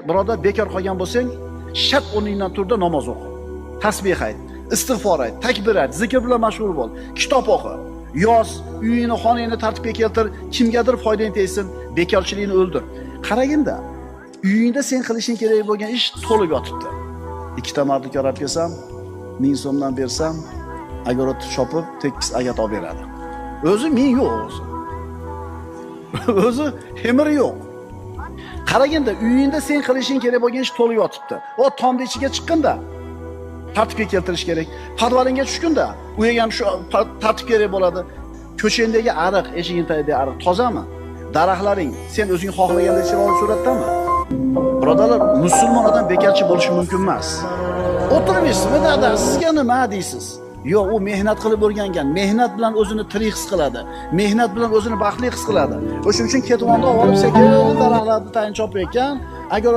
Birodar, bekor qolgan bo'lsang, shart o'rningdan turda namoz o'qi. Tasbih ayt, istig'for ayt, takbir ayt, zikr bilan mashg'ul bo'l, kitob o'qi. Yoz, uyingni, xonangni tartibga keltir, kimgadir foydang tegsin, bekorchilikni o'ldir. Qaraginda, uyingda sen qilishing kerak bo'lgan ish to'lib yotibdi. Ikkita mardikor olib kelsam, 1000 so'mdan bersam, agarot chopib tekis agat olib beradi. O'zi 1000 yo'q o'zi. O'zi hemiri yo'q. Qaraginda, uyingda sen qilishing kerak bo'lgan ish to'lib yotibdi. O tomni ichiga chiqqinda tartibga keltirish kerak. Podvalingga tushgunda, u yerga ham shu tartib kerak bo'ladi. Ko'chandagi ariq, eshiging tagidagi ariq tozami? Daraxtlaring sen o'zing xohlagandek chiroyli suratdami? Birodarlar, musulmon odam bekorchi bo'lishi mumkin emas. O'tirmaysizmi, dada, sizga nima deysiz? Yo'q, u mehnat qilib o'rgangan, mehnat bilan o'zini tirik his qiladi, mehnat bilan o'zini baxtli his qiladi. O'shuning uchun ketvonda olib sekin daraxtlarni tayin chopayotgan, agar